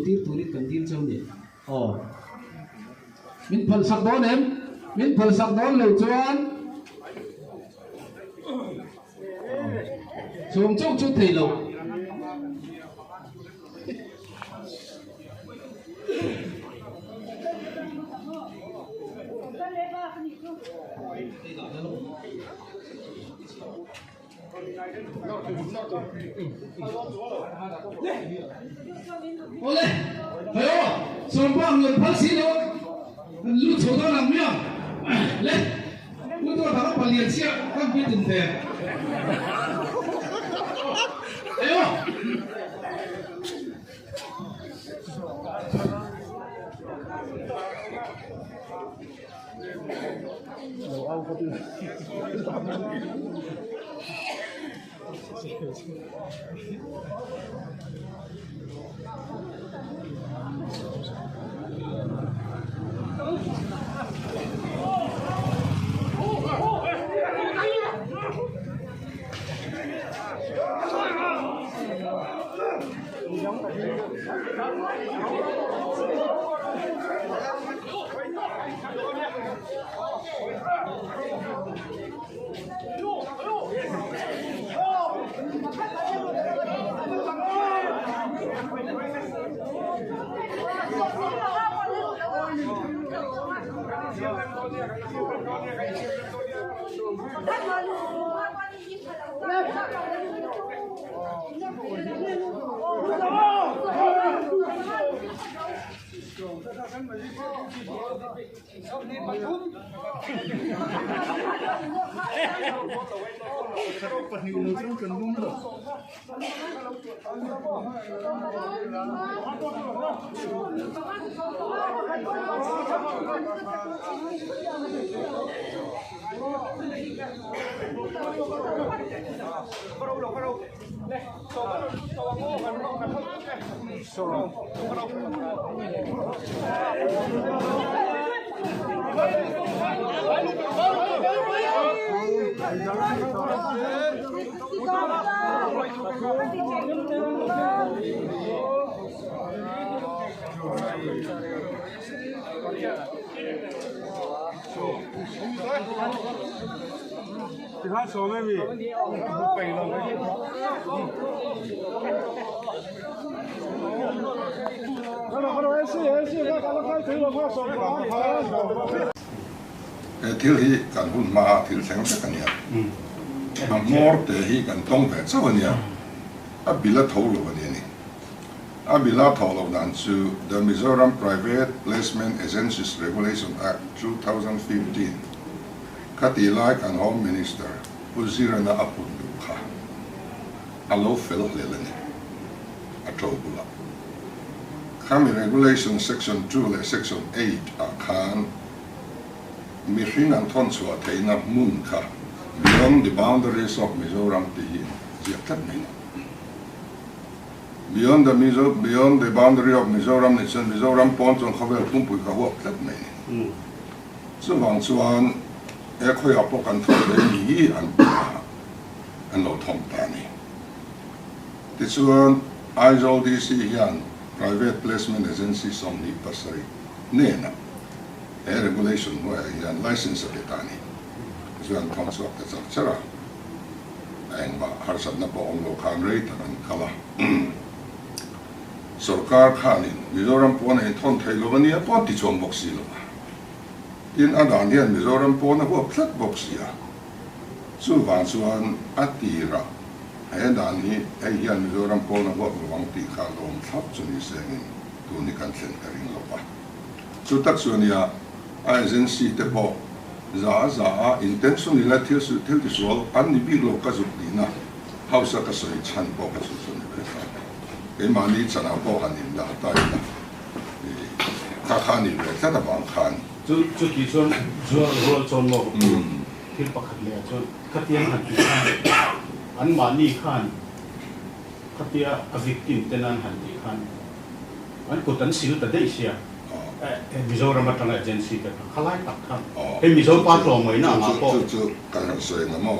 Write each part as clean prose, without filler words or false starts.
tir turin kan dil cheu ni. Aw. Min phalsak dawn em? Min phalsak dawn lo chuan chhung chauh chu thei lo. Awle, hei aw, sawmpa ang rawn phal si lo, kan lut chho dawn ang miang. Le, pu tur dang a palian chiah kan pui tum ve. Hei aw. He thil hi kan hun hma a thil thleng vek a nia. A hmawr te hi kan tawng ve chauh a nia. A bil a tho lo a nia ni. A bil a tho loh dan chu The Mizoram Private Placement Agencies Regulation Act, 2015 kha tih lai kan Home Minister Pu Zirana a put duh kha a lo fel hlel a ni. A to bulah. Khami Regulation Section 2 leh Section 8 ah khan mihring an thawn chhuah theihna hmun kha Beyond the boundaries of Mizoram tih hi ziak tlat mai ni. Beyond the Mizo, Beyond the boundary of Mizoram ni chuan Mizoram pawn chuan khawvel pumpui ka huap tlat mai ni. Chuvang chuan he khawiah pawh kan thawk thei ni hi an ti a, an lo thawm ta a ni. Tichuan Aizawl DC hian Private Placement Agency 27 hnenah he regulation hnuaiah hian license a pe ta a ni. Tichuan an thawm chhuak ta char char a. A engmah harsatna pawh awm lo khan rei tak an kal a. Sorkar khanin Mizoram pawn a inthawn thei lo a nia pawh an ti chuang bawk si lo a. Tin, a dan hian Mizoram pawn a huap tlat bawk si a. Chuvang chuan a tirah he dan hi hei hian Mizoram pawn a huap lo ang tih kha lawm thlap chu ni sengin tun hi kan thlen ka ring lo va. Chu tak chu a nia, a agency te pawh za a za a intention ila thil suh thil tisual an ni bik lo ka zuk tihna house a ka sawi chhan pawh ka chu chu ni ve ta. Keimahni chanah pawh han indah ta ila kha kha a nih ve tlat avang khan. Chu chuti chuan zual rual chuan maw ka pu thil pakhat leh ah chuan khatiang han tih khan anmahni khan khatia a victim ten an han tih khan an kut an sil ta daih sia. Mizoram atanga agency te kha khalai tak kha hei Mizo pa tlawmngaihna angah pawh. Chu chu kan han sawi ang maw?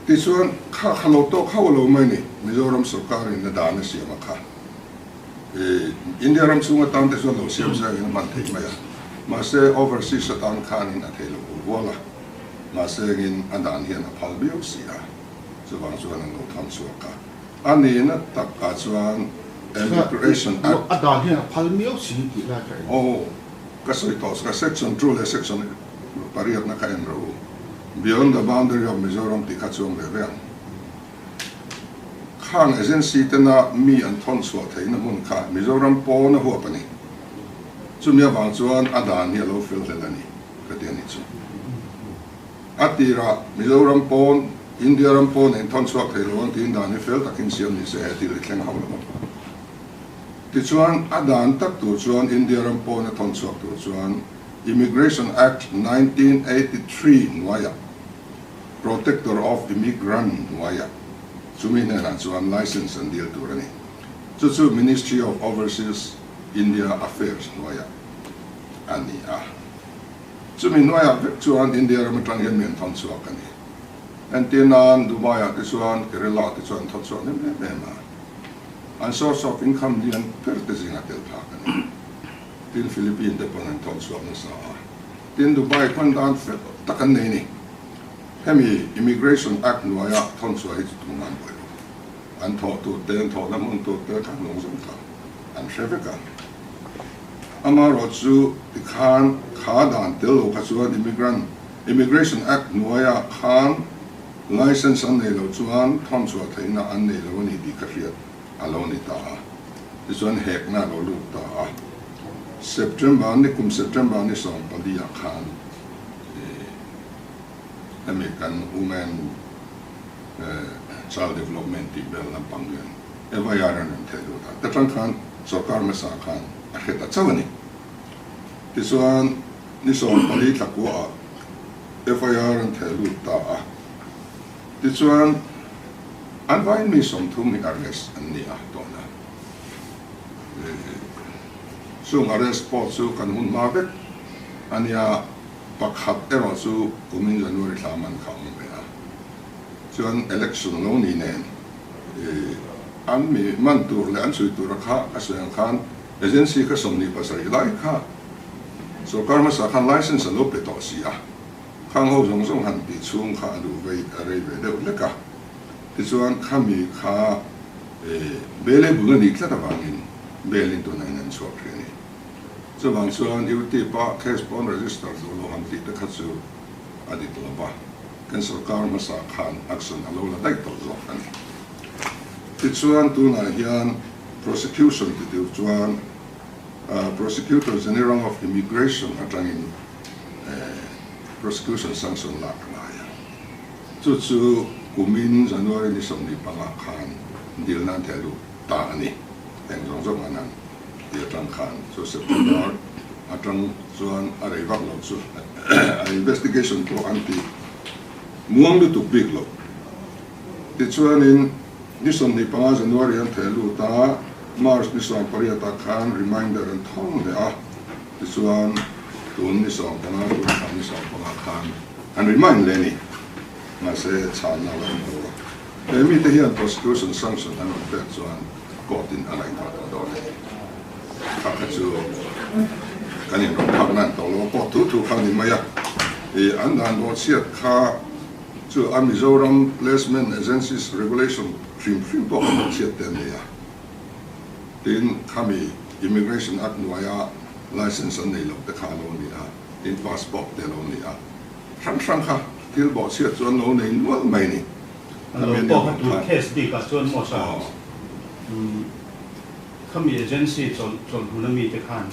Tichuan kha kha lo tawk hauh lo mai ni Mizoram sorkarin a dan a siam a kha. India ram chhung atan te chuan lo siam se angin a hman theih mai a, mahse overseas atan khanin a thei lo hual a, mahse engin a dan hian a phal viau si a, chuvang chuan an lo tham chhuak a, a nihna takah chuan Immigration Act. A dan hian a phal miau si tih lai kha en. Aw, ka sawi tawh ka section 2 leh section pariatna kha en rawh u. Beyond the boundary of Mizoram tih kha chuang ve ve ang. Khang agency tena mi an thawn chhuah theihna hmun kha Mizoram pawn a huap a ni. Chumi avang chuan a dan hi a lo fel hlel a ni, ka ti a nih chu. A tirah Mizoram pawn, India ram pawn in thawn chhuak thei lo ang tiin dan hi fel takin siam ni se he thil hi thleng hauh lo ang. Tichuan, a dan tak tur chuan India ram pawn a thawn chhuak tur chuan Immigration Act 1983 hnuaiah Protector of Immigrant hnuaiah chumi hnenah chuan license an dil tur a ni. Chu chu Ministry of Overseas India Affairs hnuaiah a ni a. Chumi hnuaiah vek chuan India ram atang hian mi an thawn chhuak a ni. Entir nan Dubai-ah te chuan Kerala-ah te chuan an thawn chhuak hnem em em a. An source of income lian ber te zingah tel phak a ni. Tin Philippine te pawn an thawn chhuak nasa a. Tin Dubai khawn dan fel tak an nei a ni. Hemi Immigration Act hnuaia thawn chhuah hi chu tumah an buai lo. An thawh tur te, an thawhna hmun tur te kha hnung zawng kha an hre vek a. Amaherawh chu tikhan kha dan tel lo kha chuan Immigrant Immigration Act hnuaia khan license an nei lo chuan thawn chhuah theihna an nei lo a ni tih ka hriat a lo ni ta a. Tichuan hekna a lo lut ta a. September nikum September ni 14 ah khan hemi kan Women Child Development tih vel lampang hian FIR an rawn theh lut a, ta tang khan sorkar hmasa khan a hre ta chauh a ni. Tichuan ni 14 thla kuaah FIR an theh lut ta a, tichuan an vaiin mi 30 hi arrest an ni a tawhna. Chung arrest pawh chu kan hun hma vek a nia, pakhat erawh chu kumin January thla man kha awm ve a, chuan election lo ni nen an mi man tur leh an chhui tura kha a sawi ang khan agency kha 27 lai kha sorkar hmasa khan license a lo pe tawh si a, khang ho zawng zawng han tih chhung kha a duh vei a rei ve deuh hlek a, tichuan khami kha bailable a nih tlat avangin bail in tunah in an chhuak hrih a ni. Chuvang chuan UTIP a case pawn register duh lo han tih te kha chu a dik lo va, kan sorkar hmasa khan action a lo la daih tawh zawk a ni. Tichuan tunah hian prosecution ti tur chuan Prosecutor General of Immigration atangin prosecution sanction lak a ngai a. Chu chu kumin January ni 25 khan dil nan theh luh ta a ni. Eng zawng zawng an han ti atang khan chu September atang chuan a rei vak lo chu a investigation pawh an ti muang lutuk bik lo. Tichuanin ni 25 January an theh lut a, March ni 18 ah khan reminder an thawng leh a, tichuan tun ni 15 tun thla ni 15 khan an remind leh a ni. Mahse chhanna a la awm lo a. He mite hian prosecution sanction an rawn pek chuan court in a ngaihtuah tawh dawn a ni. Kha kha chu kan inrawn phak nan tawh lo a, court thu thu kha a ni mai a. I an dan bawhchhiat kha chu a Mizoram Placement Agencies Regulation hrim hrim pawh kha bawhchhiat te an nei a. Tin, khami Immigration Act hnuaia license an nei loh te kha a lo ni a, tin passport te a lo ni a. Hrang hrang kha thil bawhchhiat chu an lo nei nual mai ni. An lo pawh kha tur case bik ah chuan maw sa khami agency chawlhmun ami te khan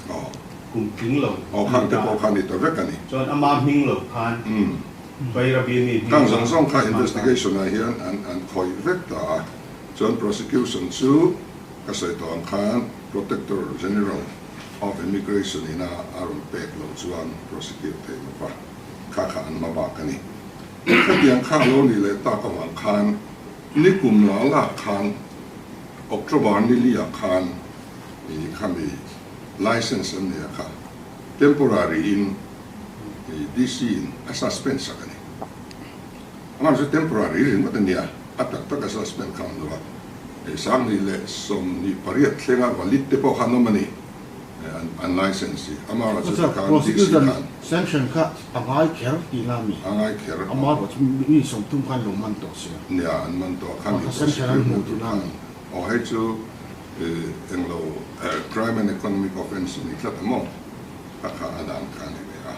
kum tling lo a ni ta. Pawh kha ni ta vek a ni. Chuan ama hming lo khan Bairabi mi hming Kang zawng zawng kha investigation ah hian an khawih vek ta a. Chuan prosecution chu ka sawi tawh ang khan Protector General of Immigration ina a rawn pek loh chuan prosecute theih lo va, kha kha an hma bak a ni. Khatiang kha a lo nih leh tak avang khan nikum la la khan October ni li ah khan i khami license an nei a kha temporary in i DC in a suspend sak a ni. Amah chu temporary ringawt a nia, a tak tak a suspend kha an lo a. 28 thlenga valid te pawh kha an awm a ni, an license hi. Amaherawhchu Chuan tikhan DC prosecutor khan. Sanction kha a ngai kher tihna a mi? A ngai kher. Amaherawhchu mi 30 khan lo man tawh sia. Nia, an man tawh a, khami Sanction an prosecute na hmuh tur tihna a khan. mi? Aw hei chu englo crime and economic offence a ni tlat a maw? A kha a dan kha a ni ve a.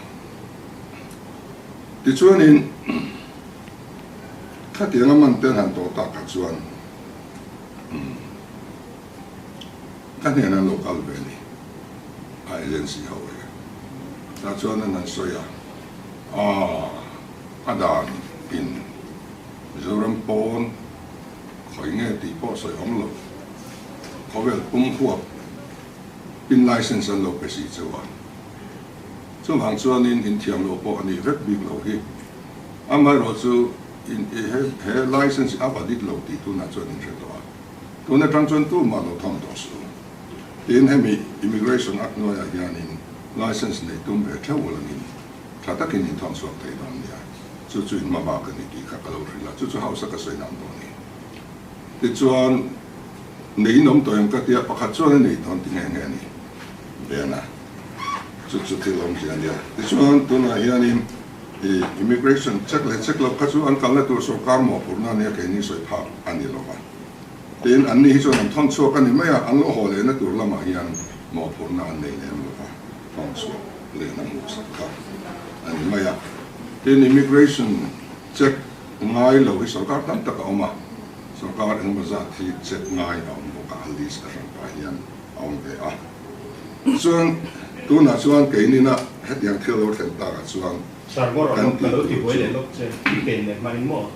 Tichuanin khatianga man te an han tawh takah chuan ka hnenah an lo kal ve a ni, a agency ho hi. Tah chuan an han sawi a, Aaa, a dan in Mizoram pawn khawi nge tih pawh sawi awm lo, khawvel pum huap pin license an lo pe si cheu a. Chuvang chuanin inthiam loh pawh a nih vek bik lo hi. Amaherawhchu in he he license hi a valid lo tih tunah chuan in hre tawh a. Tun atang chuan tumah lo thawm tawh suh. Tin hemi Immigration Act hnuaiah hianin license nei tum ve theuh ulangin tha takin in thawn chhuak thei dawn nia. Chu chu in hmabak a ni tih kha ka lo hrilh a, chu chu house a ka sawi nan dawn a ni. Tichuan nei in awm tawh em ka tia pakhat chuan a nei dawn ti nghe nghe a ni. Bena. Chu chu thil awmzia a nia. Tichuan tunah hianin i immigration check leh check loh kha chu an kalna tur sorkar mawhphurhna a nia keini sawi phak a ni lo va. Tin, anni hi chuan an thawn chhuak a ni mai a, an lo haw lehna tur lamah hian mawhphurhna an nei lem lo va, thawn chhuak lehna hmuhsak kha a ni mai a. Tin, immigration check ngai lo hi sorkar tam tak a awm a, sorkar engemaw zat hi check ngai a awm bawk a, a list a hranpah hian a awm ve a. Chuan tunah chuan keinina hetiang thil lo thlen takah chuan Sarngawr kan rawh ka tih lo tur ti buai chu. leh lawk che i pen leh hmain maw?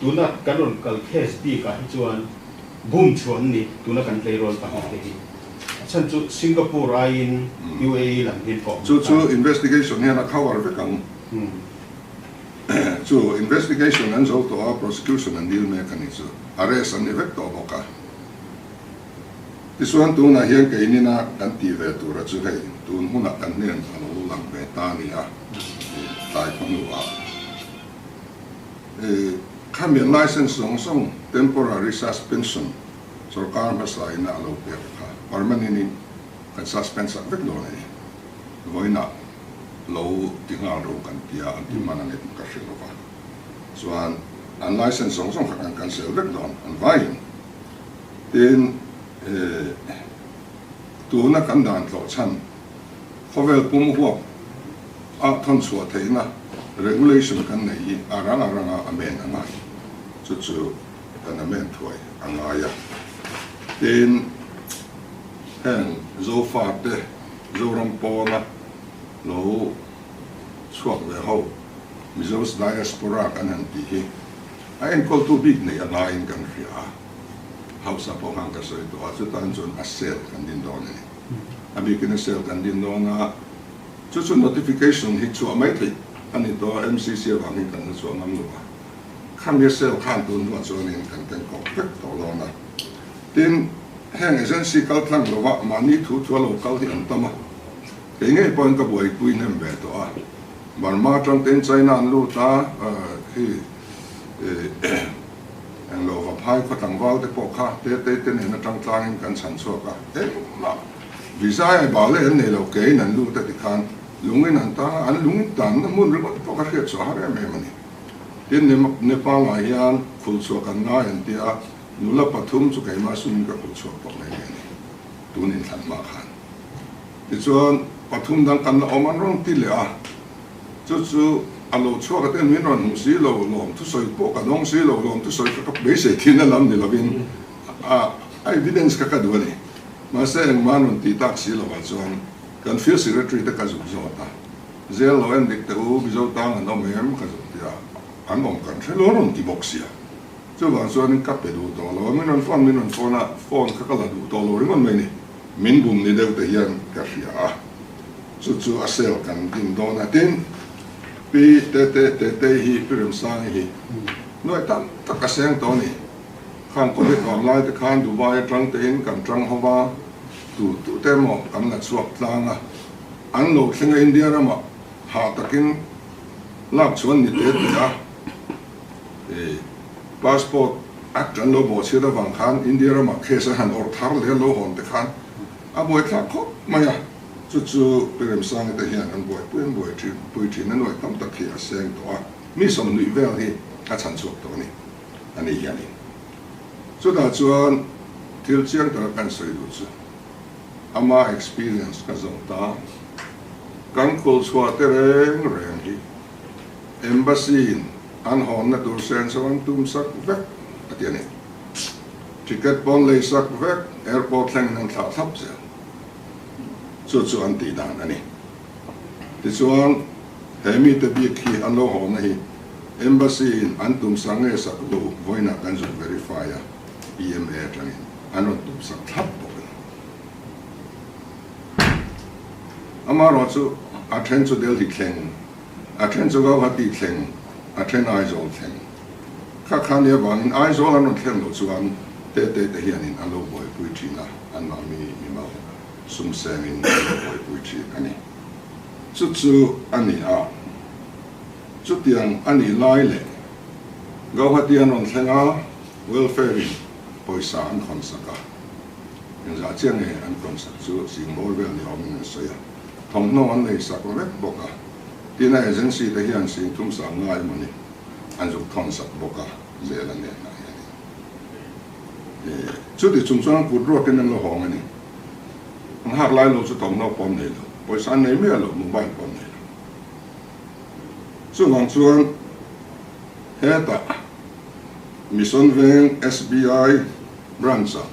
Tuna kan rawn kal case bikah hi chuan bum chhuah an ni tuna kan tleirawl pahnih te hi. A chhan chu Singapore aiin UAE lam hian kawh Chu hmuh chu ta. investigation hian a cover vek ang. Chu investigation an zo tawh a, prosecution an dil mek a ni chu. Arrest an ni vek tawh bawk a. Tichuan tunah hian keinina kan tih ve tura chu hei tun hunah kan hnen a lo lang ve ta a ni a, tlai khaw hnuah khami license zawng zawng temporary suspension sorkar hmasa ina a lo pek kha permanent in kan suspend sak vek dawn a ni. Vawiinah lo ti nghal ro kan tia an ti hman ang em ka hre lova chuan an license zawng zawng kha kan cancel vek dawn an vaiin. Tin, tuna kan dan tlawh chhan khawvel pum huap a thawn chhuah theihna regulation kan nei hi a rang a ranga a men a ngai. Chu chu kan a men thuai a ngai a. Tin, heng Zofate, Zoram pawna lo chhuak ve ho, Mizo's Diaspora kan han tih hi a enkawltu bik neih a ngaiin kan hria a. Hausa pawh khan ka sawi tawh a, chutan chuan a cell kan din dawn a ni. A bikin a cell kan din dawn a, chu chu notification hi chhuah mai theih a ni tawh a, MCC avangin kan la chhuah ngam lo a. Khami a cell khan tun hnuah chuanin kan kenkawp vek tawh dawn a. Tin, heng agency kal tlang lova mahni thu thua lo kal hi an tam a, kei ngei pawhin ka buaipui hnem ve tawh a. Burma atang tein China an lut a, khi Englo va phai khaw tlangval te pawh kha te te te nen atang tlangin kan chhan chhuak a, engmah visa ai bal e an nei lo keiin an lut a tikhan lungin an tang a, an lungin tanna hmun ringawt pawh ka hriat chhuah har em em a ni. Tin, Nepal ah hian khul chhuah kan ngai an ti a, nula pathum chu keimah sumin ka khul chhuak tawh mai mai a ni, tun inthlan hma khan. Tichuan pathum dang kan la awm an rawn ti leh a, Chu chu a lo chhuak a ten min rawn hmu si lo, lawm thusawi pawh ka dawng si lo, lawm thusawi kha ka beisei thin a lam ni lovin a evidence kha ka duh a ni. Mahse engmah an rawn tih tak si lovah chuan kan field secretary te ka zuk zawt a, Zel lo en dik teh u, Mizo tang an awm em ka zuk ti a, an awm kan hre lo rawn ti bawk sia. Chuvang chuanin ka pe duh tawh lo a, min rawn phone min rawn phone a, phone kha ka la duh tawh lo ringawt mai ni, min bum ni deuh te hian ka hria a. Chu chu a sel kan din dawn a, tin Pi Tete Tetei hi Pi Remsangi hi nuaih tam tak a seng tawh a ni. Khan Covid vang lai te khan Dubai atang tein kan tang ho va, tu tu te emaw kan la chhuak tlang a, an lo thleng a India ramah hah takin lak chuan ni te te a, passport. Act an lo bawhchhiat avang khan India ramah case an han awrh thar leh a lo hawn te khan a buaithlak khawp mai a, chu chu Pi Remsangi te hian an buaipui an buai thin pui thin a nuai tam tak hi a seng tawh a, mi sawmhnih vel hi a chhan chhuak tawh a ni a ni hianin. Chutah chuan thil chiang taka kan sawi duh chu ama experience ka zawh ta, kan kulchhuah te reng reng hi Embassy in an hawnna tur senso an tum sak vek a ti a ni. Ticket pawn lei sak vek, airport thlengin an thlah thlap zel. Chu chu an tih dan a ni. Tichuan, he mite bik hi an lo hawnna hi Embassy in an tum sak nge sak lo vawiinah kan zuk verify a, PMA atangin an rawn tum sak thlap bawk a ni. Amaherawhchu, a then chu Delhi thleng, a then chu Gauhati thleng, a then Aizawl thleng. Kha kha nia vangin Aizawl an rawn thleng loh chuan Tete te hianin an lo buaipui thin a, anmahni mimal sum sengin an lo buaipui thin a ni. Chu chu a ni a, chutiang a nih lai leh Gauhati an rawn thleng a, welfare in pawisa an khawn sak a. Engzah chiah nge an tawnsak chu Singbawr vel ni awmin an sawi a, thawmhnaw an nei sak vek bawk a, tin a agency te hian Singthum sang ngai emaw ni an zuk thawnsak bawk a, zel a nen ah hian in chuti chung chuan kut ruakin an lo hawng a ni. An hak lai lo chu thawmhnaw pawh an nei lo, pawisa an nei miah lo, mobile pawh an nei lo. Chuvang chuan hetah Mission Veng SBI Branch ah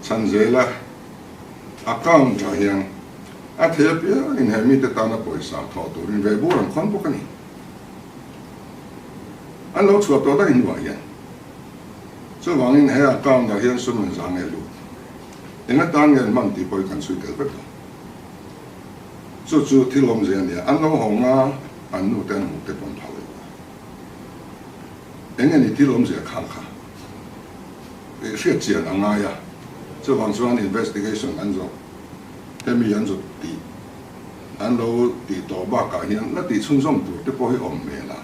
chhan zela account ah hian a thei apiangin he mite tana pawisa thawh turin ve bur an khawn bawk a ni. An lo chhuah tawh daih hnuah hian chuvangin he account ah hian sum an za nge lut eng atan nge an hman tih pawh hi kan chhui tel vek lo. Chu chu thil awmzia a nia, an lo hawng a, an nute an hmuh te pawh an phal lo. Eng nge ni thil awmzia khang kha hriat chian a ngai a, chuvang chuan investigation an zawh hemi an zawt tih an lo tih tawh bakah hian la tih chhunzawm tur te pawh hi awm hmel a,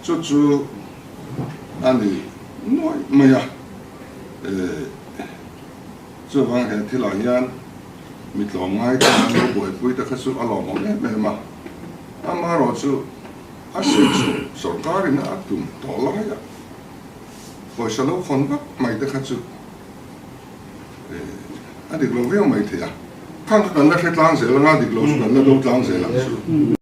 chu chu a ni nuaih mai a, chuvang he thilah hian mi tlawmngai ten an lo buaipui te kha chu a lawmawm em em a, amaherawhchu. A sawi chu sorkar in a tum tawh lai a, pawisa lo khawn vak mai te kha chu a dik lo viau mai thei a, khang kha kan la hre tlang zel anga dik lo chu kan la do tlang zel ang chu.